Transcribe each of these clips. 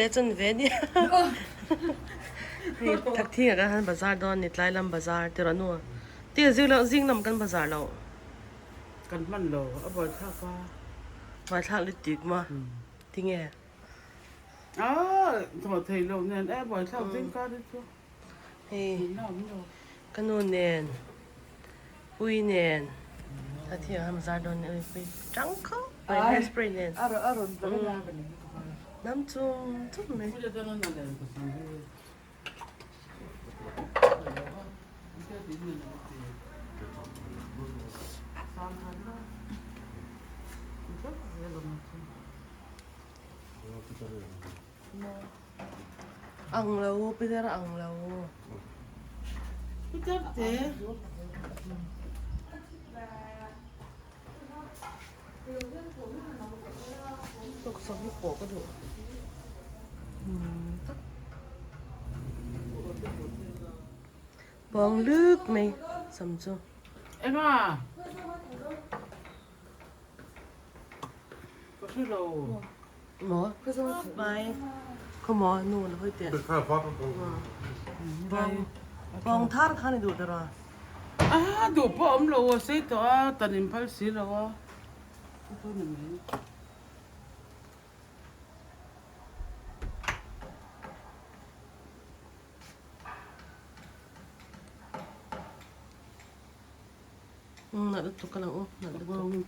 leh chanve nia. Hei thakthing ah kan han bazar dawn a ni tlai lam bazar ti rawh nu. Ti zing lo zing lam kan bazar lo. Kan hman lo a buaithlak a. Buaithlak lutuk maw tinge. Aaa thawh thei lo nen e buaithlak zing kar hi chu. Hei ka nu nen Pui nen a thi ang zar dawn ni pui tang khawp mai hair spray nen nam chum chum mai. Ang lo Peter ang lo. Peter te. Tuk sak hi pawh ka duh. Bawng luk mai sam chu. Enga. Ka hre lo. Maw? Mai. Khaw maw nu la hawi teh. Bawng bawng thar khan i duh ber a. A duh pawh awm lo a sei tawh a tan in phal si lo a. Chu ni mai. Nalh lutuk ka lang u nalh lutuk.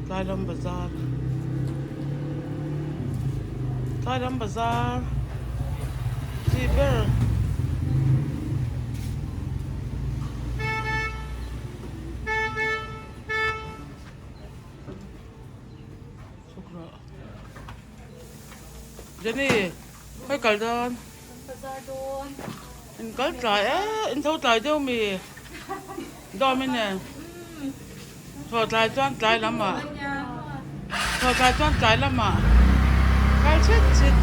Tlailam bazar Tlailam bazar chi ber. Chhuk rawh. Jenny, khawi kal dawn? Kan bazar dawn. In kal tlai e, in tho tlai deuh mi. Dawm in e. Tho tlai chuan tlai lam ah. Tho tlai chuan tlai lam ah. Kal chhit chhit.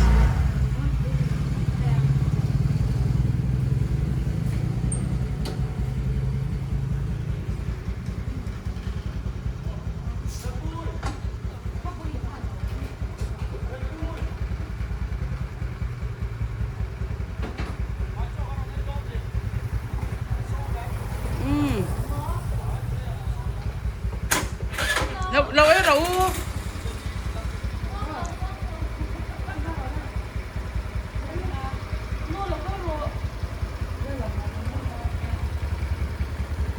Lo lo ei rawh u.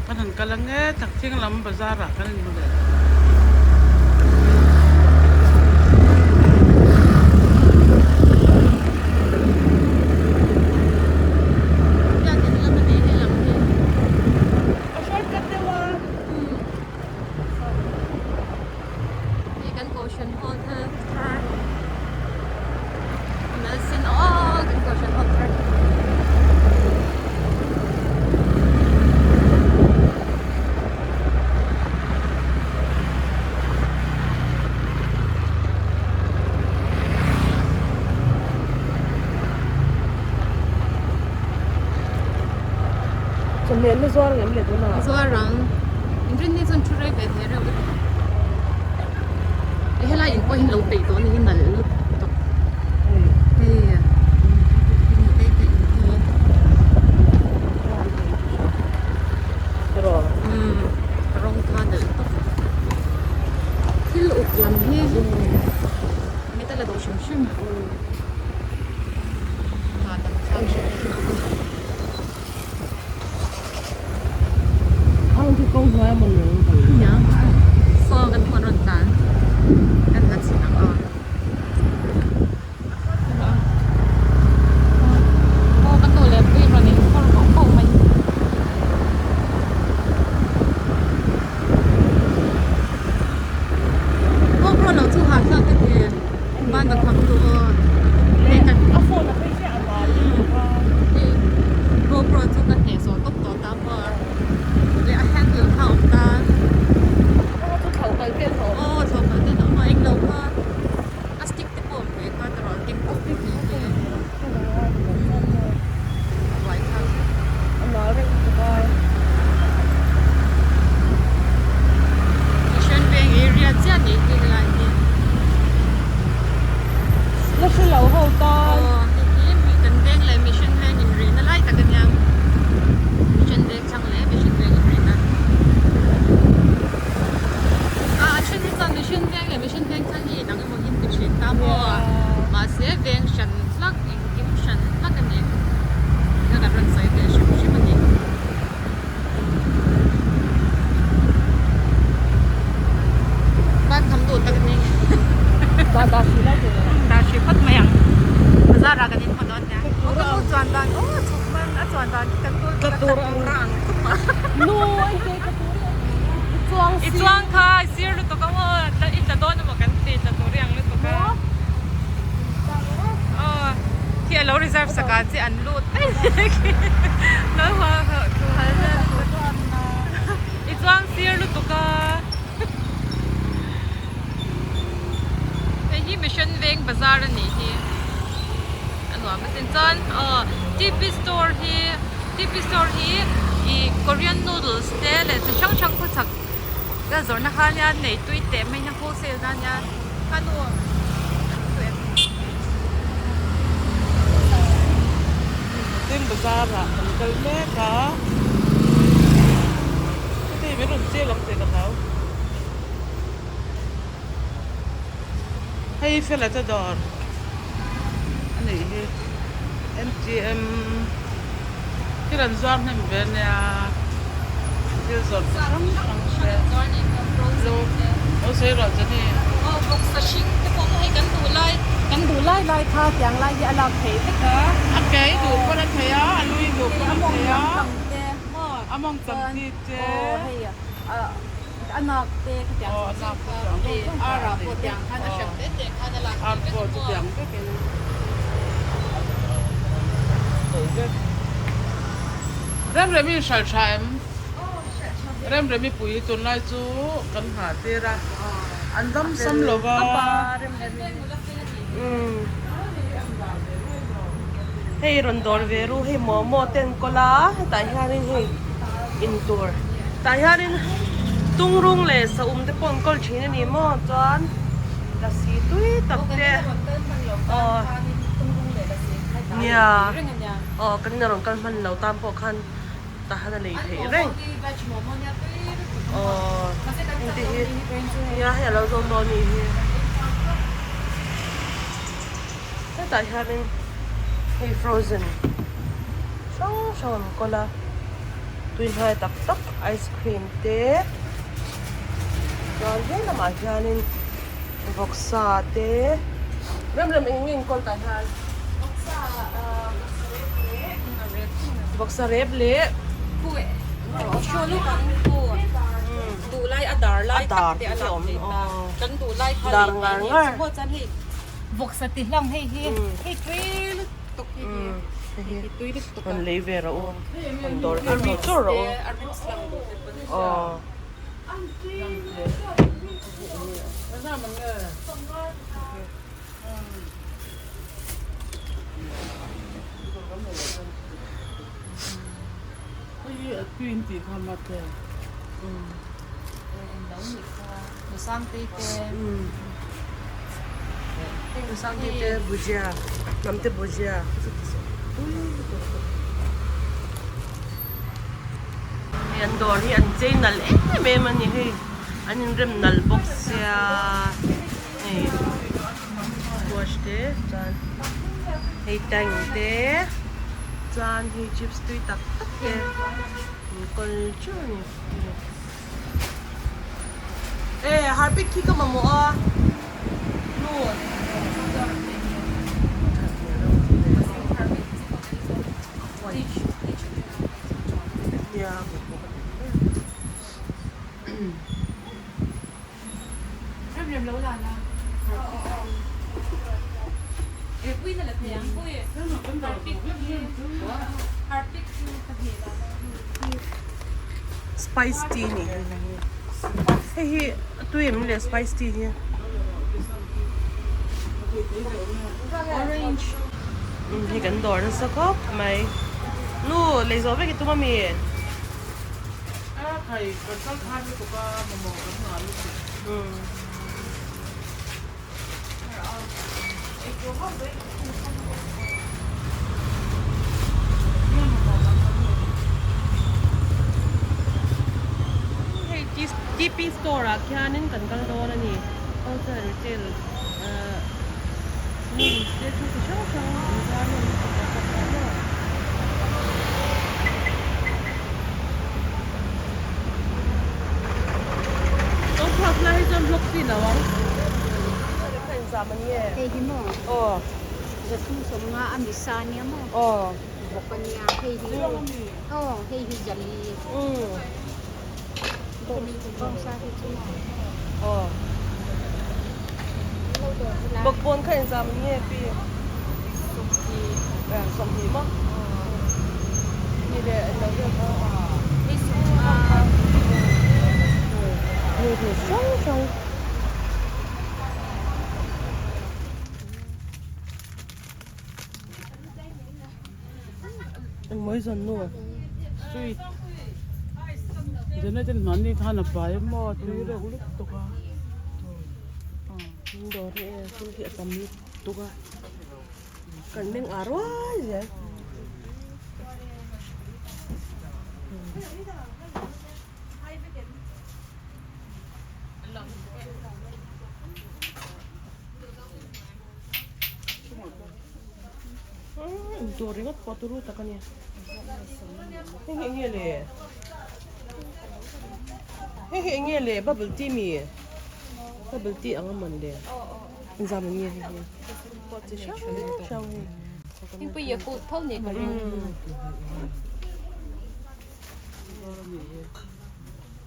Kan han kal ang e thakthing lam bazar ah kan inhmu leh. A shortcut deuh a. Hei kan kohhran hall thar Nelson aw kan kohhran hall thar. Chawhmeh na zuar ang em le tunah? Zuar ang. Inrinni chuan thu rei ve thei reuh lutuk. Helai in pawh hi lo peih tawh a ni hi nalh lutuk. Hei rawng kha nalh lutuk. Thil uk lam hi metal a dawh hrim hrim. Hahdam thlak hrim hrim. Saw kan huan rawn tlan kan la chhin ang aw. Aw ka nu leh pui rawn in phawrh bauh bauh mai. Aw pawh lo chu hahthlak ka ti ban ka kham duh aw. Dah hrih phawt mai ang. Bazar ah kan inhmu dawn nia. Aw ka nu chuan dan aw chhuk man a chuan dan khi kan tur tla tur a ang khawp a. Nu i ke tla tur i chuang si. I chuang kha i sir lutuk a maw i tla dawn emaw kan ti tla tur i ang lutuk a. Aw khi a lo reserve sak ah chi an lut mai khi lo hal vel i chuang sir lutuk a. Hei hi Mission Veng Bazar a nih hi a nuam asin chuan aw T P store hi T P store hi ih Korean noodles te leh chi hrang hrang khawchhak a zawrhna kha ania nei tui teh mai nia wholesale na ania kha nu Tin bazar ah kan kal mek a. Heti min rawn chial ang tih ka hlau. Hei fela te dawr a nih hi M_T_M thil an zuar hnem ve ania thil zawrh chi hrang hrang te lo sawi rawh Jenny. Aw vawksa hring te pawh hei kan duh lai kan duh lai lai kha tiang lai hi a lak theih vek a. A ke i duh pawn a thei a a lu i duh pawn a thei a. A mawng tam ti te. Aw hei a nak te khatiang zawng zawng kha hei ar ah pawh tiang khan a hran te te khan a lak theih vek a maw. Remremi hralh tha em? Remremi pui hi tunlai chu kan nghah tir a, an dam sam lo va. Hei rawn dawr ve ru hei momo te an kawl a hetah hianin hei intur tah hianin tungrung leh saum te pawh an kawl thin a ni maw chuan lasi tui tak te aw nia aw kan ina rawn kal hman lo tan pawh khan tah hian a lei theih reng aw heng te hi nia hei alo zawm dawn a nih hi hetah hianin hei frozen hrang hrang an kawl a tui hnai tak tak ice cream te chuan he lamah hianin vawksa te rem rem eng nge an kawl tah hian vawksa rep leh a dar ngar ngar. Vawksa ti hlang hei hi hei tui lutuk hei hi hei tui lutuk a rawn lei ve rawh u rawn dawr ve chur chur rawh u a ribs lang duh te pawn aw Nusangtei te bhujia hnam te bhujia hei an dawr hi an chei nalh em em a ni hei an inrem nalh bawk sia hei squash te chuan hei tank te chuan hei chips tui tak tak te an kawl teuh a ni. E harpic khi ka mamawh a nu. Spice tea nih hi hei hi a tui em le spice tea hi orange hei kan dawr nasa khawp mai nu lei zawh vek i tum ami. Hei T_P store ah khianin kan kal dawn a ni wholesale retail ahh noodles te thil chi hrang hrang an zuar hlawm lutuk a ka hmu maw. Lo chhuak lai hi chuan vlog chi lo ang. man nge? Hei hi maw? Aw. Zathum sawmnga a mi sa nia maw? Aw. Bawk a nia hei hi aw hei hi jali. Umm. Bawngsa hi chu maw? Aw. Bawkbawn kha engzah man nge pi? Sawmhnih. Sawmhnih maw? Ni leh englo vel kha. Hei sawmnga. Noodle hrang hrang. Engmaw i zawn nu? Sweet. Zana ten hmanni khan a pai a maw tui reuh lutuk a. Dawr hi e thil hi a tam lutuk a. Kan meng a ruai zel. Dawr ringawt pawh turu tak a ni. Hei hi eng nge le? Hei hi eng nge le? Bubble tea mi? Bubble tea ang a man le. Inzam ang nge hei hi. Pawh chi hrang hrang hei. Hengpui Yakult tho ni ka ring.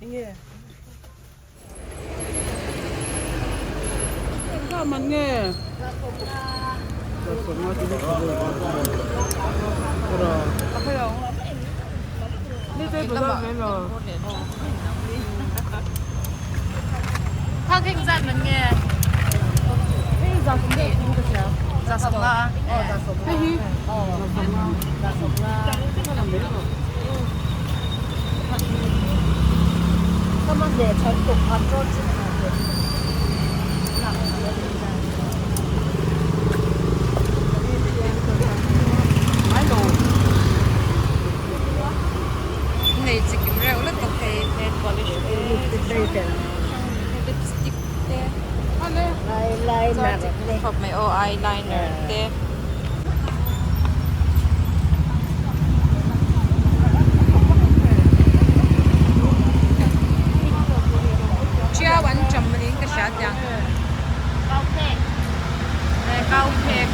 Eng nge? Engzah man nge? Thak engzat man nge? Za sawmnga a. Nei chi kim reuh lutuk hei nail polish te lipstick te chuan chi kim khawp mai aw eyeliner te. Chiau an cham niin ka hria tiang kau phek.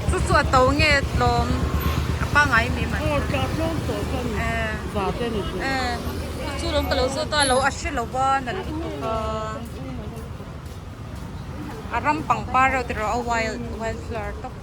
Chu chu a to nge tlawm a pangai mai mai. Chu lawm ka lo zawt a lo a hre lo va nalh lutuk a a ram pangpar reuh tiraw a wild wild flower tawp.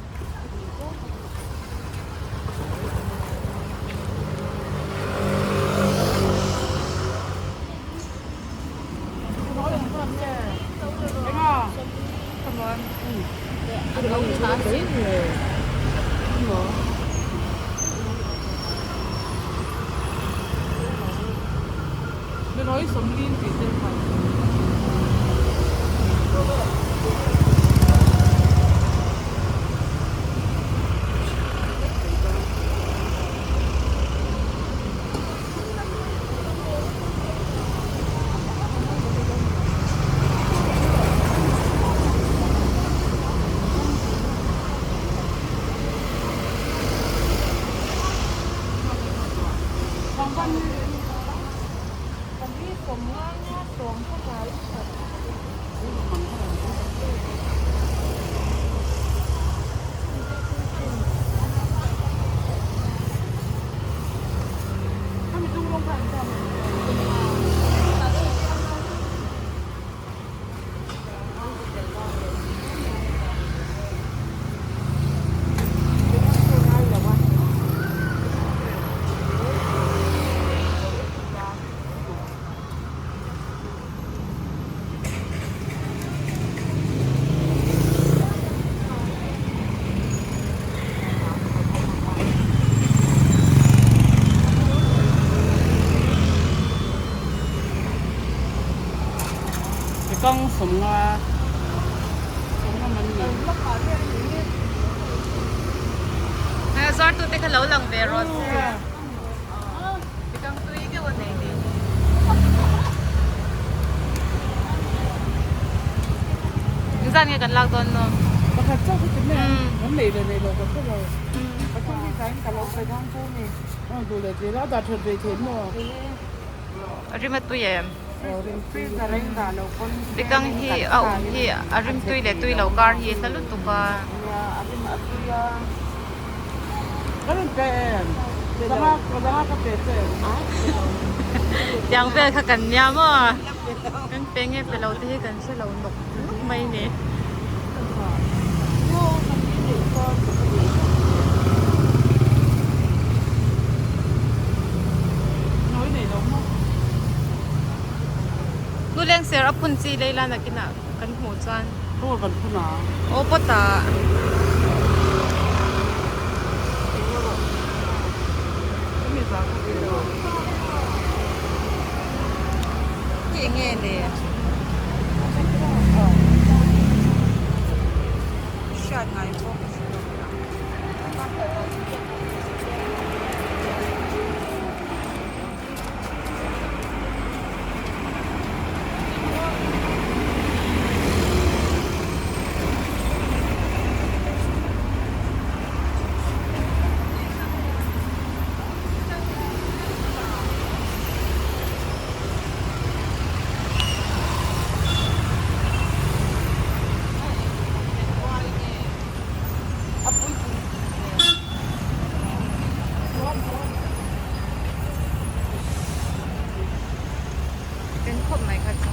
Kang sawmnga sawmnga man ni. zuar tu te kha lo lang ve rawh se. Bekang tui deuh a nei ni. Engzat nge kan lak dawn nu? Pakhat chauh ka ti mai a, kan nei leh nei lo ka hre lo. Pathum hi tlaiin ka lo sawi dawn chu a ni. Aw duh leh zel a, a dah that ve theih maw? A rim a tui em? Bekang hi a awm hi a rim tui leh tui lo kar hi a hla lutuk a. Tiang vel kha kan nia maw? Kan pe nge pe lo te hi kan hre lo nawk nawk mai ni. Nu leng ser a phun chi lei la nakinah kan hmuh chuan. Aw kan phun a. Aw pot ah. Hi eng nge le? Hriat ngai pawh ka hre lo. Ken khawp mai kha chu.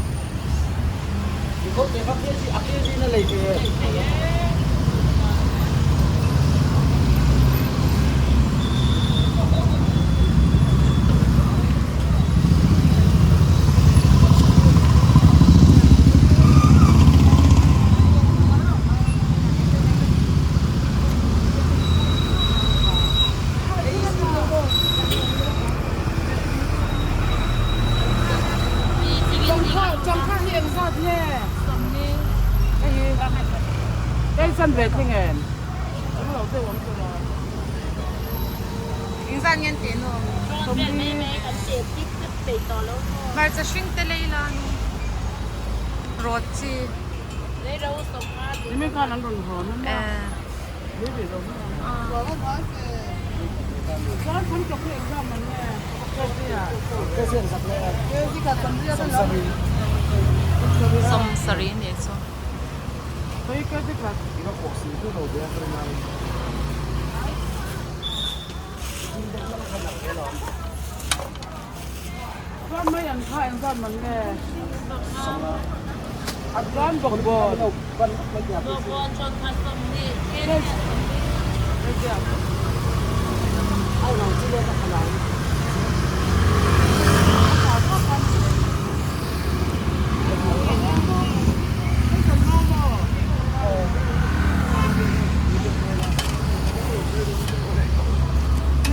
Changkha hi eng zat nge? Hei hi hei chan ve thing em? Awm lo deuh awm tur a. Eng zat nge an teh nu? Hmarcha hring te lei la nu. Rawt chi. Nimin khan an rawn hawn a nia. Sawmsarih nih chu.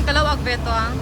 Ka lo ak ve tawh ang.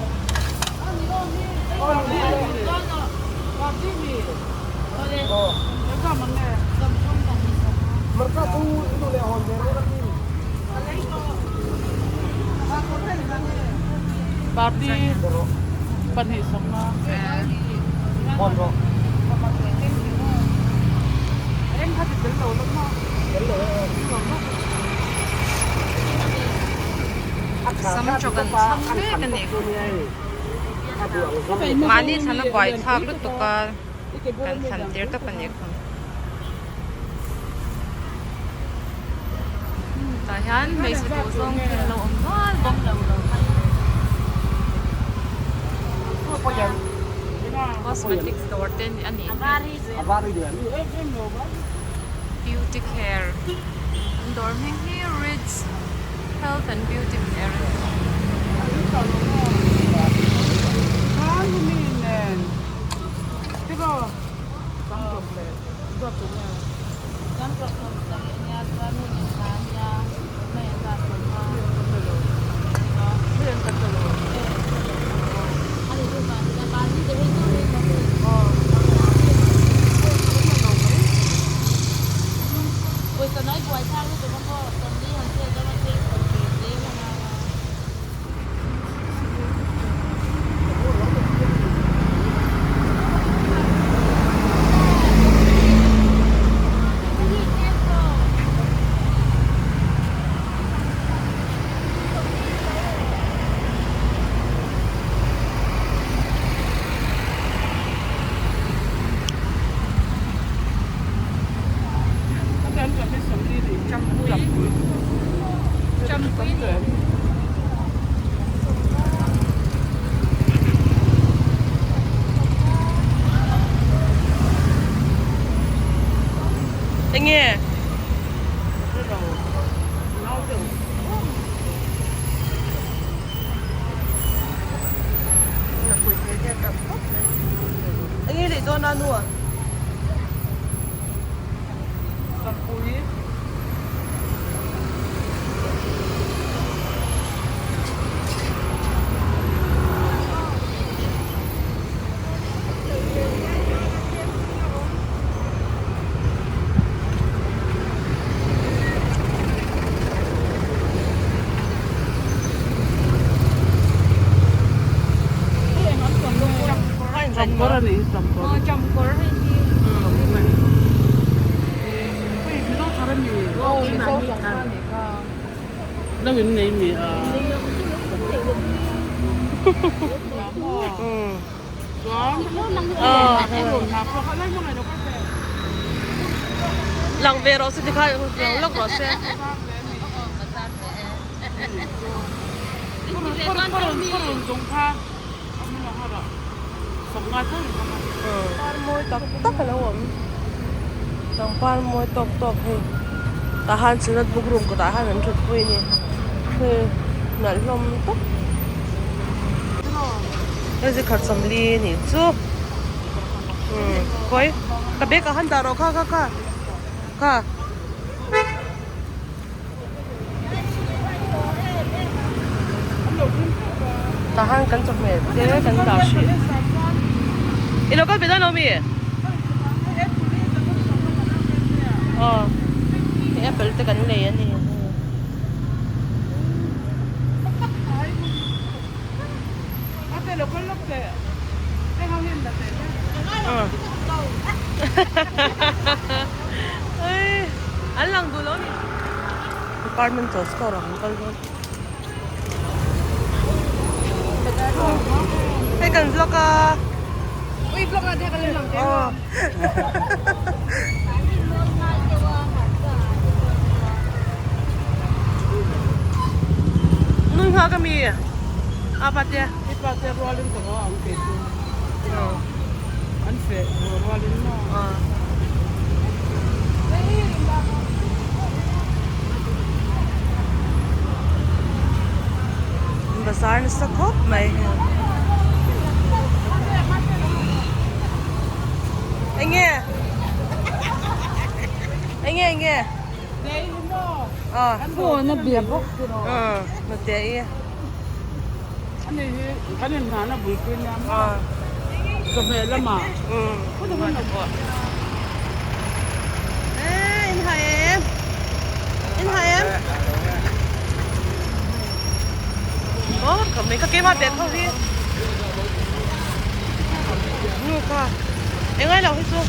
Sam chaw kan chhang mek a ni. Mahni thlan a buai thlak lutuk a kan thlan tir tawp a ni kha. Tah hian hmeichhe duh zawng te an lo awm nual bawk. Cosmetic dawr te a nih hmel. Beauty care an dawr hming hi Ritz. Health and beauty care a ni. Jampui ni. Enge? Enge lei dawn a nu a? Sapui. Chamkawr a nih hi chamkawr. Aw chamkawr hei hi. Hei mizo thar a mi. Aw mizo thar a nih kha. Lo in nei mi a. Chuan. Lang ve rawh se tikha lang lawk rawh se. Par mawi tak tak a lo awm pangpar mawi tawk tawk hei tah han synod book room kawtah hian an thut pui a ni hei nalh hlawm tawp hei zikhat sawmli a nih chu umm khawi ka bag ah khan dah rawh kha kha kha kha. Tah hian kan chawhmeh te kan dah hrih i lo kal ve dawn lo mi aw hei apple te kan lei a ni. An lang duh lo a ni. Departmental store ah kan kal dawn. Hei kan vlog a. Ui vlog a te kan lang te. Nui nghak a mi a pa te. I pa te rualin ka haw ang kei chu. An feh rualin maw. Bazar nasa khawp mai enge enge enge phone a bia bawk nute i ani hi kan in hna na bul pui nia maw chawhmeh lamah in hai em in hai em oh ka me ka keimah bag ho hi nu kha engai lo hi chu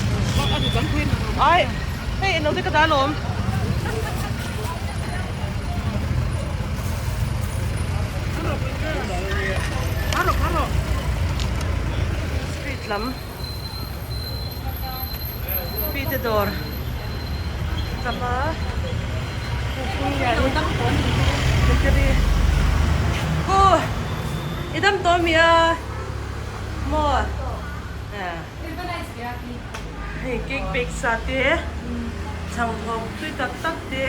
ai hei eng lo te ka dah alawm. Street lam pi te dawr chama bakery ku i dam tawh mi a maw hei cake bake sa te chhangthawp tui tak tak te.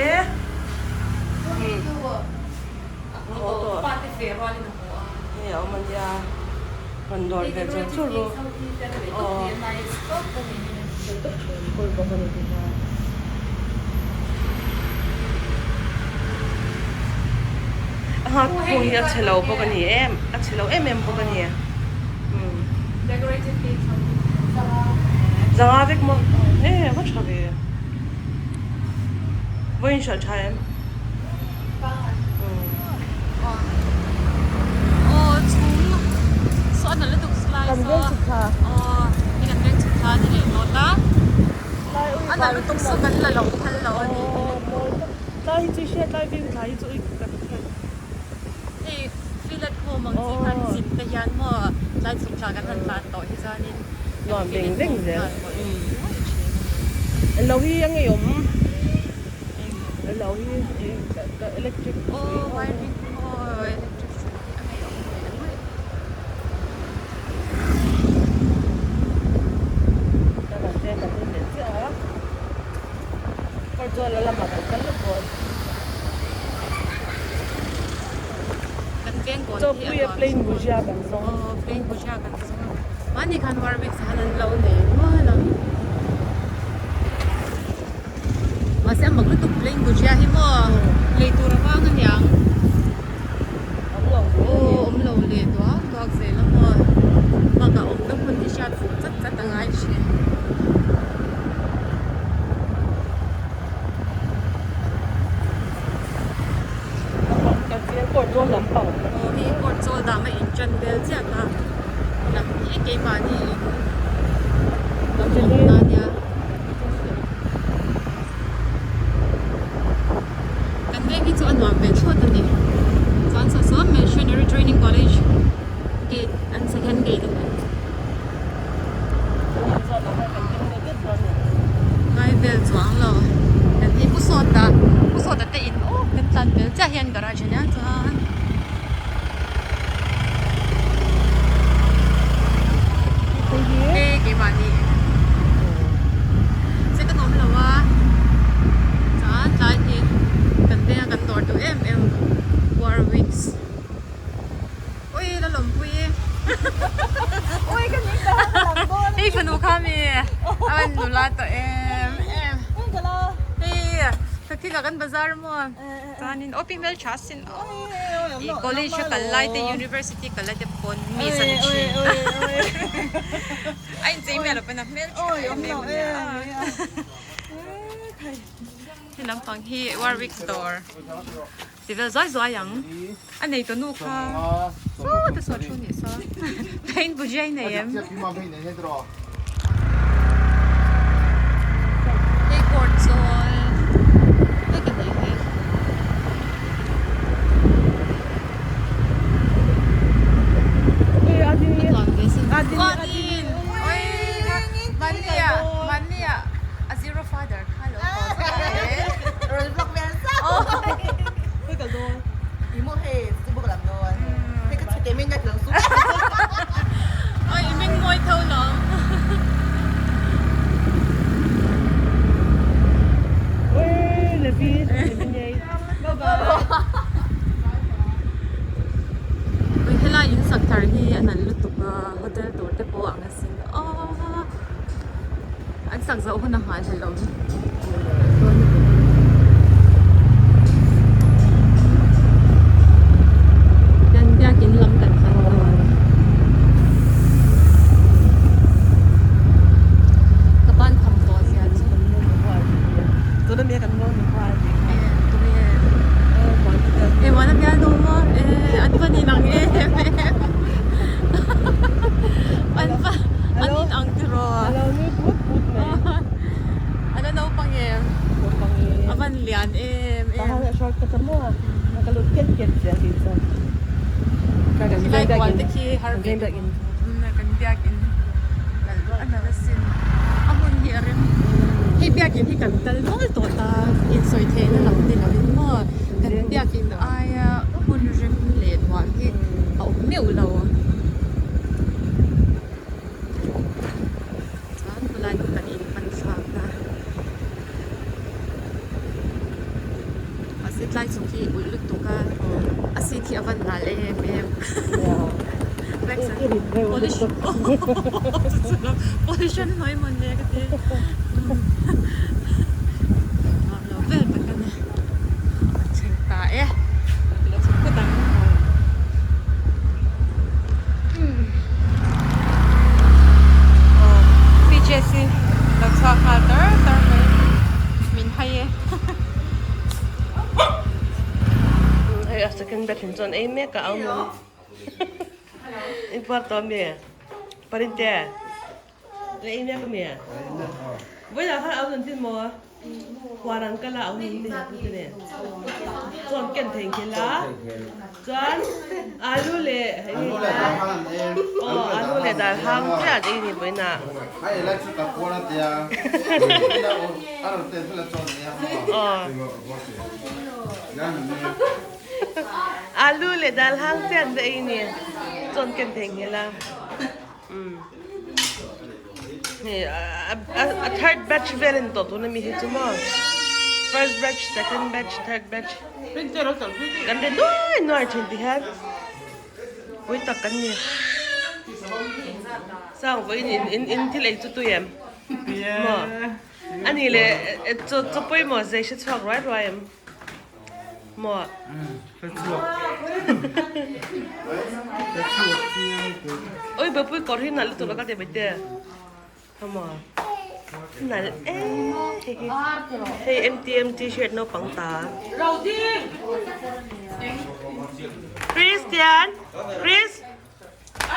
Hei a awm a nia rawn dawr ve chur chur ru aw a nghak phung hi a chhe lo bawk a ni em a chhe lo em em bawk a ni zanga vek maw e a va tha ve vawiin hralh tha em. Kan veng chhuk thla. Tlai hi chu i hriat lai veng tlai hi chu ui kan hriat. Nuam veng veng zel. Lo hi a ngeiawm. Lo hi electric aw wiring aw electric hrui hi a ngei awm hmel mai. Kan veng kawn hi a nuam plain bhujia kan zawng aw plain bhujia kan zawng a mahni khan warwick han an lo nei nual ang mahse a mak lutuk plain bhujia hi maw lei tur a vang aniang aw awm lo leh duak duak zel a maw bakah awmna hmun hi hriat fuh chat chat a ngai thin. Aw hei court chawl dah mai in tan vel chiah kha lam hi keimahni in lam awmna ania kan veng hi chu a nuam ve thlawt a ni chuan saw saw missionary training college gate an second gate a ni. Ngai vel chuang lo kan hi pu sawta pu sawta te in aw kan tlan vel chiah hian garage ania chuan hei keimahni se kan awm lo a chuan tlai hi kan venga kan dawr duh em em warwicks. Ui la lawmpui e. Ui ka ning ta ka lang dawn. Hei fanu kha mi a van nula tawh em em. Hei thil ah kan bazar maw chuanin aw pi hmel tha sin aw i college a kal lai te university kal lai te pawn miss a ni thin. A inchei miah lo pawn a hmel tha em em a nia. He lampang hi Warwick dawr. Ti vel zuai zuai ang. A nei tawh nu kha saw te saw thu nih saw. Paint bujai nei em. Hei court zawl vek a nih hi. A tluan ve sin. Adin! Oi! Mania! Mania! A zero father kha lo haw zawk e. Oi i ming mawi tho lawm. Ui helai in sak thar hi a nalh lutuk a hotel tur te pawh ang asin aw an sak zawh hun a nghahhlelh awm. Kan biakin lam kan pan dawn. Ka ban tham tawh zia chu. E muan a bial dawn maw? E an va nin ang em em. An va an in ang tiraw. A la naupang em? A van lian em em. Khilai kual te khi har ve deuh a kan biakin a nalh asin a hmun hi a rem hei biakin hi kan kal nual tawh ta insawi theihna lam ni lovin maw kan biakin aia hmun rem leh nuam hi a awm meuh lo. Chuan khulai chu kan in hman thlak a mahse tlai chung hi ulh lutuk a a seat hi a van nal em em pollution hnuai mawn le ka ti nuam lo vel tak a ni a thleng ta e lo chhuk phawt ang. PJC lo chhuak nghal tar tar mai min hai e. Hei a second batch in chuan ei mek a au nuam in puar tawh ami Parinte la ei mek ami vawilah khan au nuam tin maw. Huan an kal a a hun te pu te nen chuan ken thei nghil a chuan alu leh aw alu leh dal hang te an ei ni vawiinah aw alu leh dal hang te an ei ni chuan ken thei nghil a. Hei a third batch vel a ni tawh tuna mi hi chu maw first batch second batch third batch kan ri nuai nuai thin ti hian pui tak kan ni sang vawiin in in in thil ei chu tui em maw a nih leh chaw chaw pawimawh zei hre chhuak ruai ruai em. Maw? Oi bapui kawr hi nalh lutuk lo ka ti mai te. Maw? Nalh e hei hi. Hei MTM t-shirt naupang ta. Christian! Chris!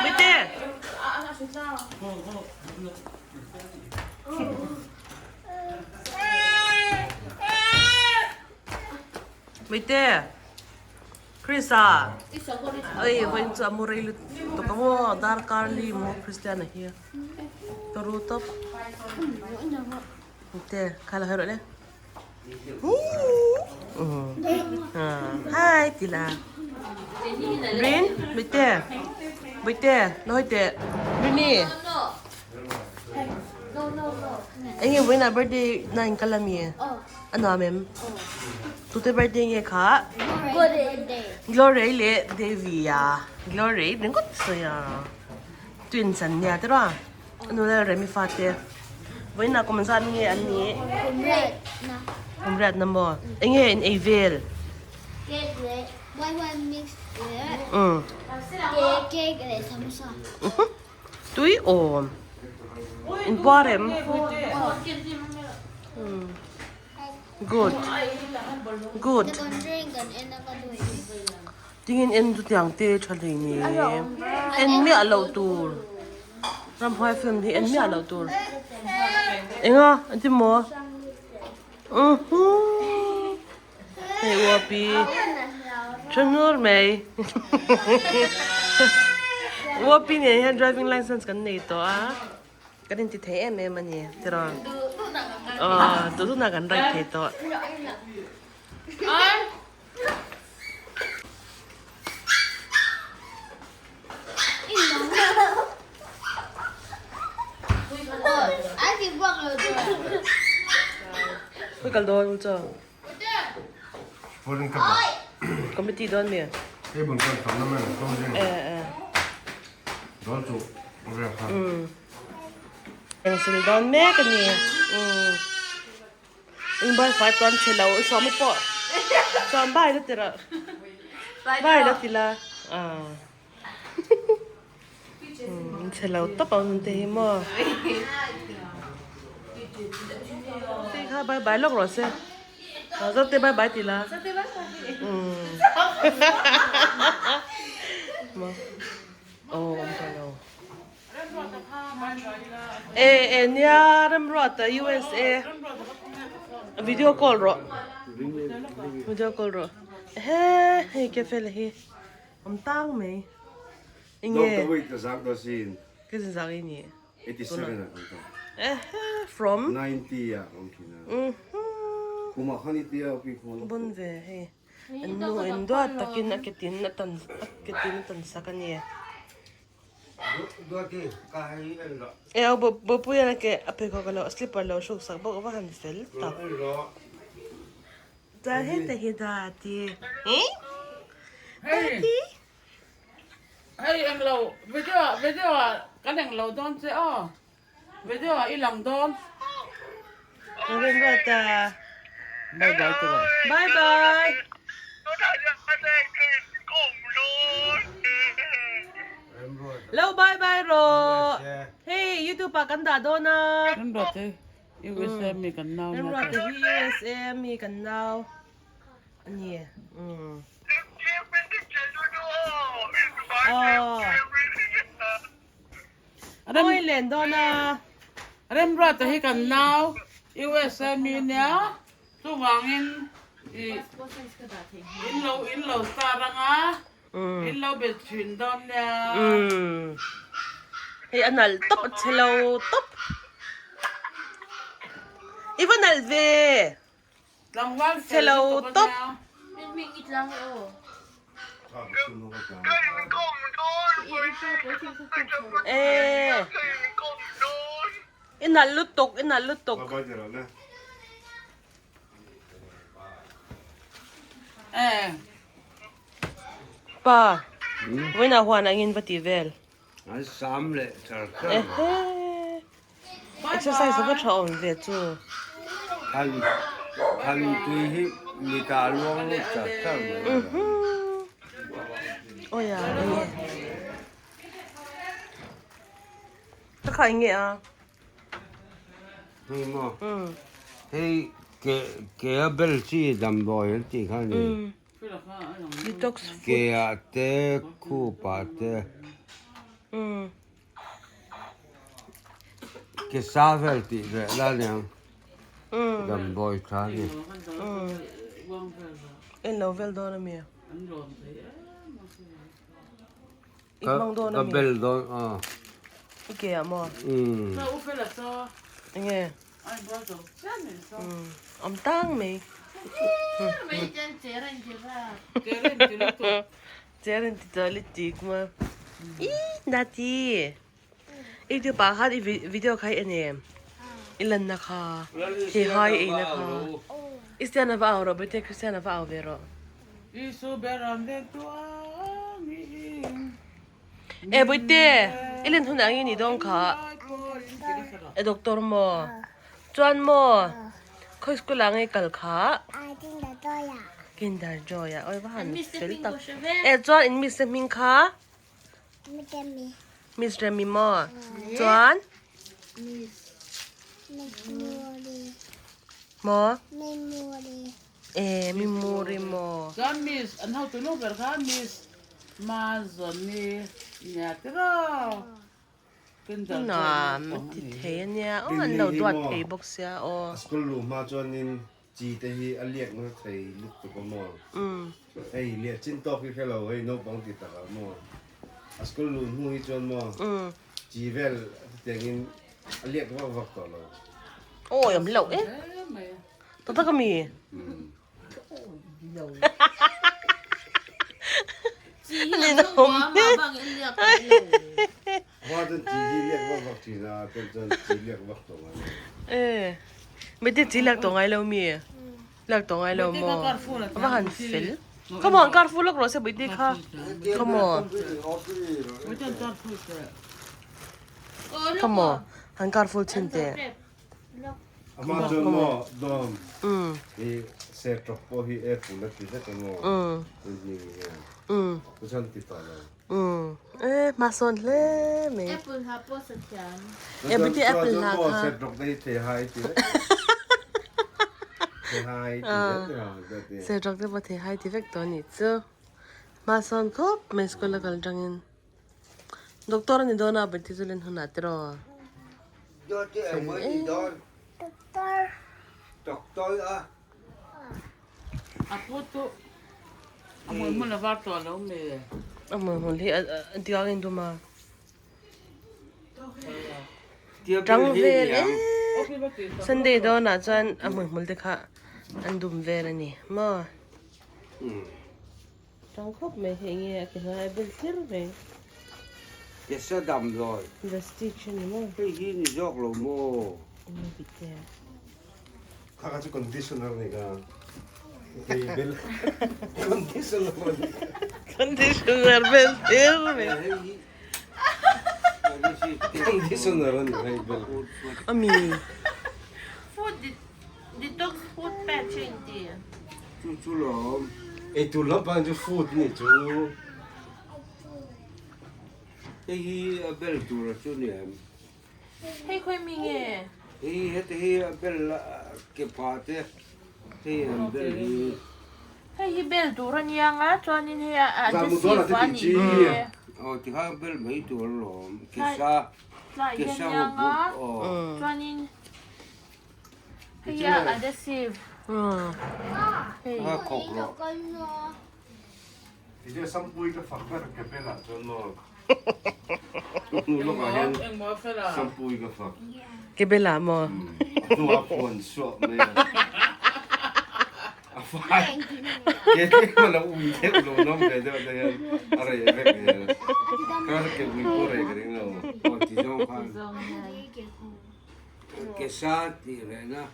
Mite! Mite Krista oi vawiin chu a mu rei lutuk ang aw darkar li maw Christian a hi ka ru tawp Mite kha la hawi rawh le Hi tila Rin Mite Mite la hawi teh Rini Enge vawiinah birthday na in kal ami a nuam em tute birthday nge kha Glory leh Devi a Glory ringawt sawi a twins an nia tiraw. A nu leh Remi fate vawiinah kum zat nge an nih? Kum riatna. Kum riatna maw? Enge in ei vel? Cake leh white white mix leh cake leh samosa. Tui awm. In puar em? Good. Good. Tingin en chu tiang te tha hlei ni en miah loh tur ramhuai film hi en miah loh tur enga an ti maw uhuu hei uapi tha nur mai uapi nen hian driving license kan nei tawh a kan inti thei em em a ni tiraw aw duh duhna kan ride thei tawh. Ui kal dawn chu. Committee dawn mi. Eh eh. Eng sil dawn mek a ni. Inbual fai tuan che lo i sawm pawh chuan bai la ti rawh bai la ti la ah che lo tawp ang te hi maw te kha bye bye lawk rawh se zo te bye bye ti la maw aw awm tawh lo. E e nia Remruata USA video call rawh video call rawh he hei cafe la hi awm tang mai enge ka zin zak i ni from bun ve hei an nu in duat takin a ketin a tan a ketin a tan sak a ni. E aw Bawpuia na ke a pheikhawk alo a slipper lo hruk sak bawk a va han fel tak. Chuan heta hi Dati Dati Hei englo video ah video ah kan englo dawn che aw video ah i lang dawn. Remruata Bye bye tawh. Bye bye. Lo bye bye rawh. Hei youtube ah kan dah dawn a. Remruata hi USA mi kan nau. Remruata hi USA mi kan nau a ni. Aw. Oi len dawn a. Remruata hi kan nau. USA mi nia chuvangin ih in lo in lo star anga in lo be thin dawn nia. Hei a nalh tawp a che lo tawp. I va nalh ve. Tlangval Che lo tawp. E I nalh lutuk i nalh lutuk. Pa vawiinah huan angin va ti vel. An sam leh char char mai. Ehe. Exercise a va tha awm ve chu. Than than tui hi mita luang lut char char mai. Awi a enge. Ka kha enge a. Hei maw. Hei ke ke a bel chi damdawi an tih kha a ni. Detox food. Ke ah te khup ah te. Ke sa vel tih reh la niang damdawi tha a ni. En lo vel dawn a mi? I hmang dawn a mi? Ka bel dawn a. I ke ah maw? Enge? Awm tang mai. Cher in ti tawh lutuk maw. Ih Nati. I ti pa khan i video kha i en em? I lanna kha. Hei hai ei na kha. I sian a va au rawh bete Christian a va au ve rawh. E Bawihte, i len hunah nge ni dawn kha? E doctor maw? Chuan maw? Khawi school ah nge kal kha? Kinder Joy ah. Awi va han fel tak. E chuan in miss te hming kha? Miss Remi maw? Chuan? Maw? E mi muri maw? Chuan miss an hotu nu ber kha miss Mazawni nia tiraw Kinder Joy Nuam ti thei a nia aw an lo duat thei bawk sia aw. A school luh hma chuanin chi te hi a liak nasa thei lutuk a maw? Hei liah chin tawk hi hre lo hei naupang ti tak ah maw? A school luh hnu hi chuan maw chi vel chutiangin a liak vak vak tawh lo. Awi awm loh e. Tak tak a mi? Mite chi lak tawh ngai lo mi lak tawh ngai lo maw a va han fel come on car full lawk rawh se buiti kha come on come on han car full chhin teh. Amah chuan maw dawm hi ser tawk pawh hi apple a ti vek emaw tun hming hian chu chuan ti tawh lo. E hma sawn hle mai. Apple hla pawh sa thiam. E buti apple hla kha. Ser tawk te hi thei hai ti vek. Thei hai ti vek. Ser tawk te pawh thei hai ti vek tawh anih chu. Hma sawn khawp mai school a kal tangin. Doctor a ni dawn a Betty chu len hunah tiraw? Fel e. Doctor a. A pu chu a hmuihmul a var tawh lo mi? A hmuihmul hi a diang in dum a. Tang vel e. Sunday dawnah chuan a hmuihmul te kha an dum vel a ni maw? Tang khawp mai hi enge a ti hnai bel thlir mai. Kesa damdawi. Vestige a ni maw? Hei hi ni zawk lo maw? Enge bite a? Kha kha chu conditioner ni ka. Hei bel conditioner a ni. Conditioner bel thlir mai. Hei hi Conditioner a ni hei bel. Ami. Food detox food patch a inti. Chu chu lawm. Eitur lampang chu food ni chu. Hei hi a bel tur a chu ni em? Hei khawi mi nge? Hei heti hi a bel ke pha te hei an bel hi. Hei hi bel tur a nia nga chuanin hei a adhesive a nih hi. Aw tikha bel mai tur alawm ke sa Tlai ke hian sa nia nga aw. Chuanin. Hei a adhesive. Hei. A khawk rawh. Tichuan Sampui ka fak ber ke belah chuan maw hnu lawkah hian Sampui ka fak. Ke belah maw? A hnuah phuan suah mai a. A fai ke tlem a lo ui deuh lo nawm ve deuh te hian a reh vek zel. Ka ke ui pawh reh ka ring lo. Aw ti zawng khan ke sa tih rehna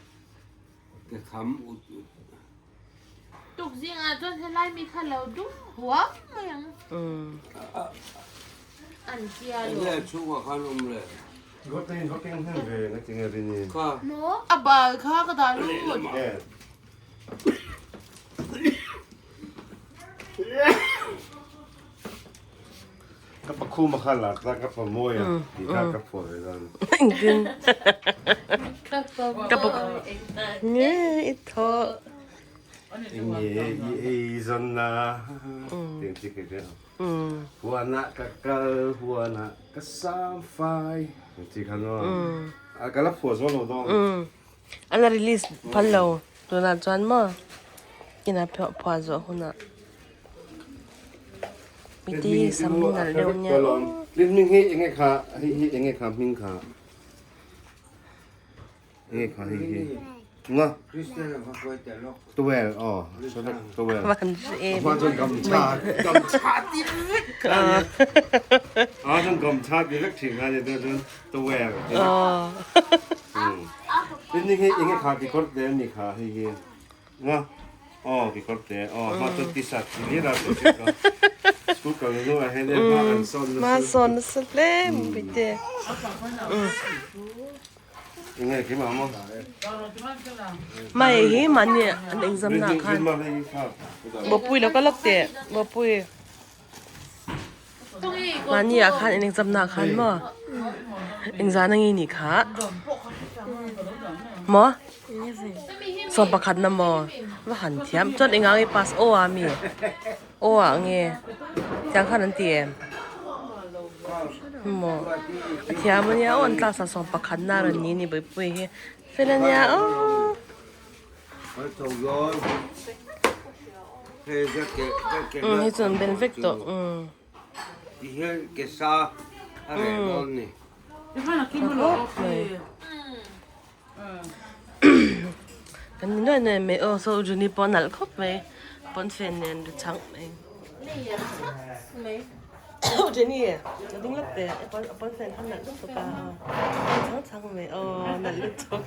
ke kham ut ut. Tuk zingah chuan helai mi kha lo dum huam mai ang. An tia lo. Enge a chhungah khan awm le? Gotein hoking hnem ve nga tinge rini. Kha. A bal kha ka dah lut. Ka pa khuma kha lar ta ka pa mawi a tih kha ka phuah ve dan. Engtin? Ka pa nge i thaw. Nge i ei zawn na tiang chi ka tia. Huanah ka kal huanah ka sam fai ang chi kha no. A ka la phuah zawn lo dawn. A la release phal lo tunah chuan maw inah phuah zawh hunah mite sam hi nalh deuh nia aw. Hming hi enge kha hei hi enge kha hming kha enge kha hei hi nga towel aw towel a chuan gamchha gamchha ti vek a chuan gamchha ti vek thin kha ni chuan towel Tin hei enge kha kekawr te ani kha hei hi nga aw kekawr te aw hma chuan t-shirt chi hlir a tih hriat a school kal hnu ah hian hma an sawn nasa hma sawn nasa hle mai te enge keimah maw mai hi mahni an exam na khan bawpui lo ka lawk teh bawpui. Mahni ah khan in exam na khan maw engzah na nge nih kha maw sawm pakhat na maw va han thiam chuan engah nge pass aw ah mi aw ah nge tiang khan an ti em maw a thiam ania aw an class ah sawm pakhat na rawn ni ni buaipui hi fel ania aw. Hei chu an bel vek tawh. Kan ni nuai nuai mai aw saw Juni pawh a nalh khawp mai pawnfen nen ri chhang mai. Jenny a ding lawk teh a pawnfen kha nalh lutuk a chhang chhang mai aw nalh lutuk.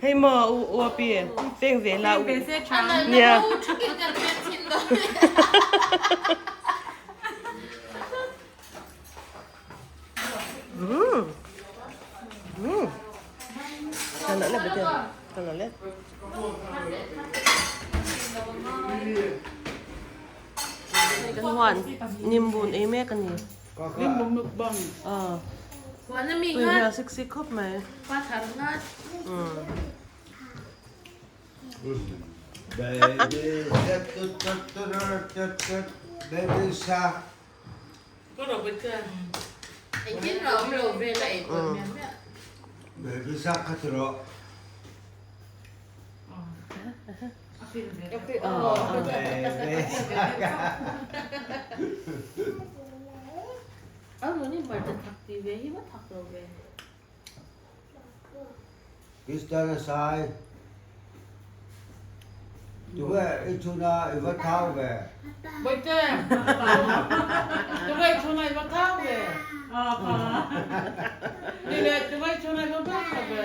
Hei maw u api peng ve la u nia. Kan huan nimbun ei mek a ni. Nimbu mukbang. Aw. Tui hmel sik sik khawp mai. Baby baby shark. Baby shark kha ti rawh. Kristian a sai. Tuve i chhuna i va thau ve. Bawihte, tuve i chhuna i va thau ve. Ni le, tuve i chhuna i va hmeltha ve.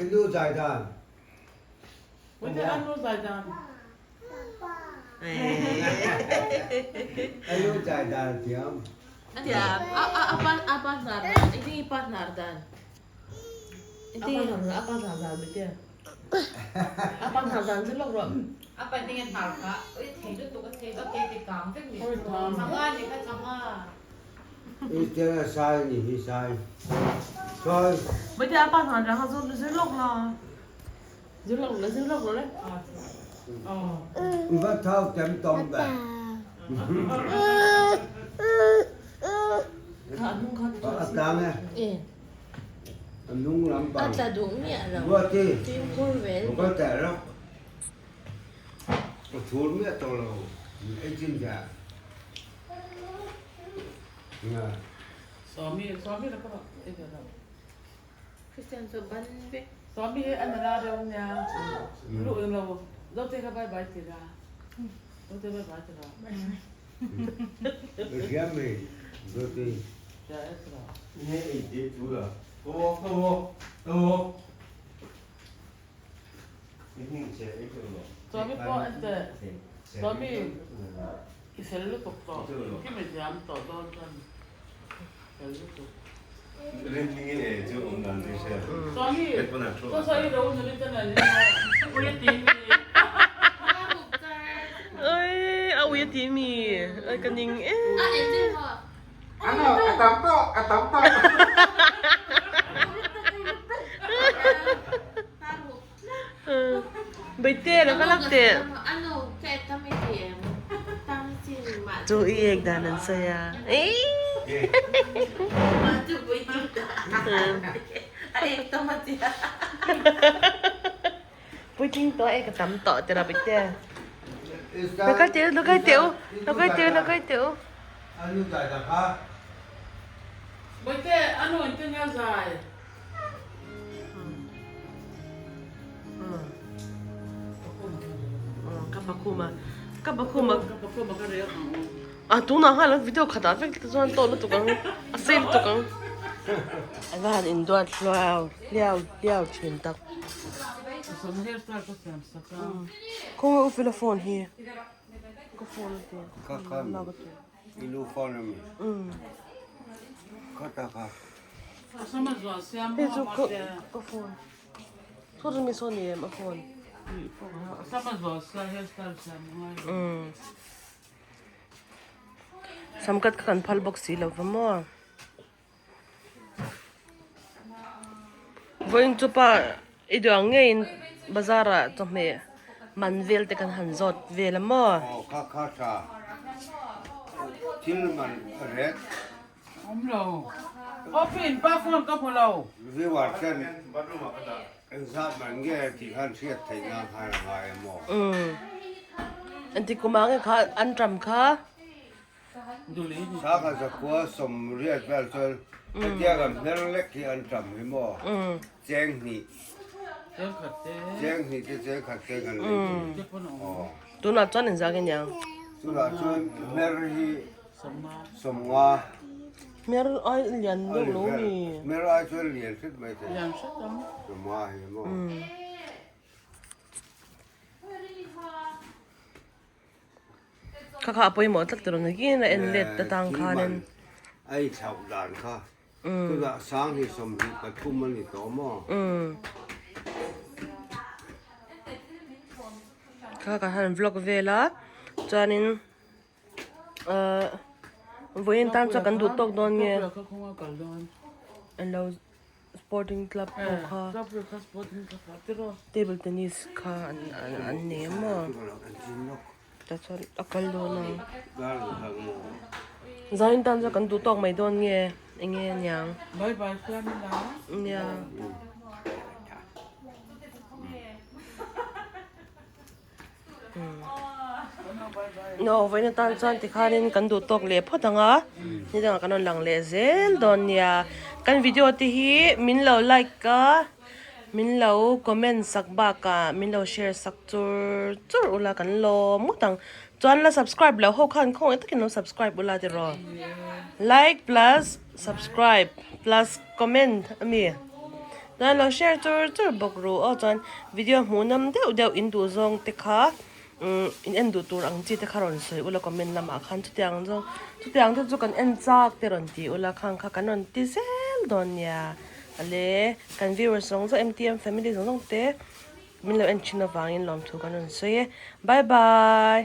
I nu zai dan. Bawihte, a nu zai dan. A nu zai dan a thiam. Thiam. A pa hnar dan. Engtin i pa hnar dan? Engtin a pa hnar dan bawihte? A pa hnar dan chu lawk rawh. A pa hming a hnar kha. Ui thei lutuk a thei vak e ti kang vek ni. Changa ni kha changa. I tel a sai ni hi sai. Mấy thằng ba thằng ra rồi zir lok la. Zir lok la zir lok rồi đấy. Va thau tem tom ba. A tang e. A nung lam pang. A tla duh miah lo. Ruati. Fimkhur ve. Ka teh rawk. Ka thur miah tawh lo. Ei chin chah. Swami Swami la pawh ei ve lo. Christian chu ban vek. Swami hi a nala deuh nia. Luh eng lo. Zote kha bye bye ti la. Zote bye bye ti la. Ka hria mai Zote. Hria e ti la. Nge ei te chu la. Aw aw aw. Swami pawh en teh. Swami i fel lutuk tawh. Engkim i thiam tawh dawn chuan fel lutuk. Swami saw saw i ro nuli te nen in ui a ti mi. Oi a ui a ti mi. Oi ka ning em. Ano a tam tawh a tam tawh. Baite lo ka lak teh. Chu i ek dan an sawi a. Puitling tawh ek a tam tawh tira baite. Lo kal teh u lo kal teh u lo kal teh u lo kal teh u. Baite anu engtin nge a zai. Ka pakhuma ka pakhuma a tunah khan an video khatah vek te chuan tawh lutuk ang a sei lutuk ang a va han induat hluau hliau hliau thin tak khawnge u fela phone hi ka phone a ti lak a ti. Hei chu ka ka phone saw chu mi saw ni em a phone samkat kha kan phal bawk si lo va maw vawiin chu pa i duh ang ngeiin bazar ah chawhmeh man vel te kan han zawt vel a maw. Awm lo. Aw pin pa phone ka hmu lo. Viewer ten engzat man nge tih khan hriat theih nan khan a ngai em aw. Umm. Engti kum ah nge kha an ṭam kha? Sa kha zakua sawmriat vel chuan hetia kan hmer lek hi an ṭam hi maw? Cheng hnih. Cheng hnih te cheng khat te kan lei thei. Aw. Tunah chuan engzah nge niang? Tunah chuan hmer hi Sawmnga. Hmer ai lian deuh lo mi. Hmer ai chuan lian hret mai thei. Lian hret ang. Sawmnga hi maw. Kha kha a pawimawh tlat tur ang hian a en let ta tang khanin. Ai thlauh dan kha. Tunah sang hi 23 a ni tawh maw. Kha ka han vlog vel a chuanin. Ahh vawiin tan chuan kan duh tawk dawn nge an lo sporting club pawh kha table tennis kha an an nei a maw tah chuan a kal dawn a zanin tan chuan kan duh tawk mai dawn nge eng nge aniang nia. No vawiin atan chuan tikhanin kan duh tawk leh phawt ang a ni dangah kan rawn lang leh zel dawn nia kan video te hi min lo like a min lo comment sak bakah min lo share sak chur chur ula kan lawm ngawt ang chuan la subscribe loh ho khan khawngaih takin lo subscribe ula tiraw like plus subscribe plus comment ami. Chuan lo share chur chur bawk ru aw chuan video hmuh nam deuh deuh in duh zawng te kha umm in en duh tur ang chi te kha rawn sawi ula comment lamah khan chutiang zawng chutiang te chu kan en chak te rawn ti ula khang kha kan rawn ti zel dawn nia ale kan viewers zawng zawng M_T_M family zawng zawng te min lo en thin avangin lawmthu kan rawn sawi e bye bye.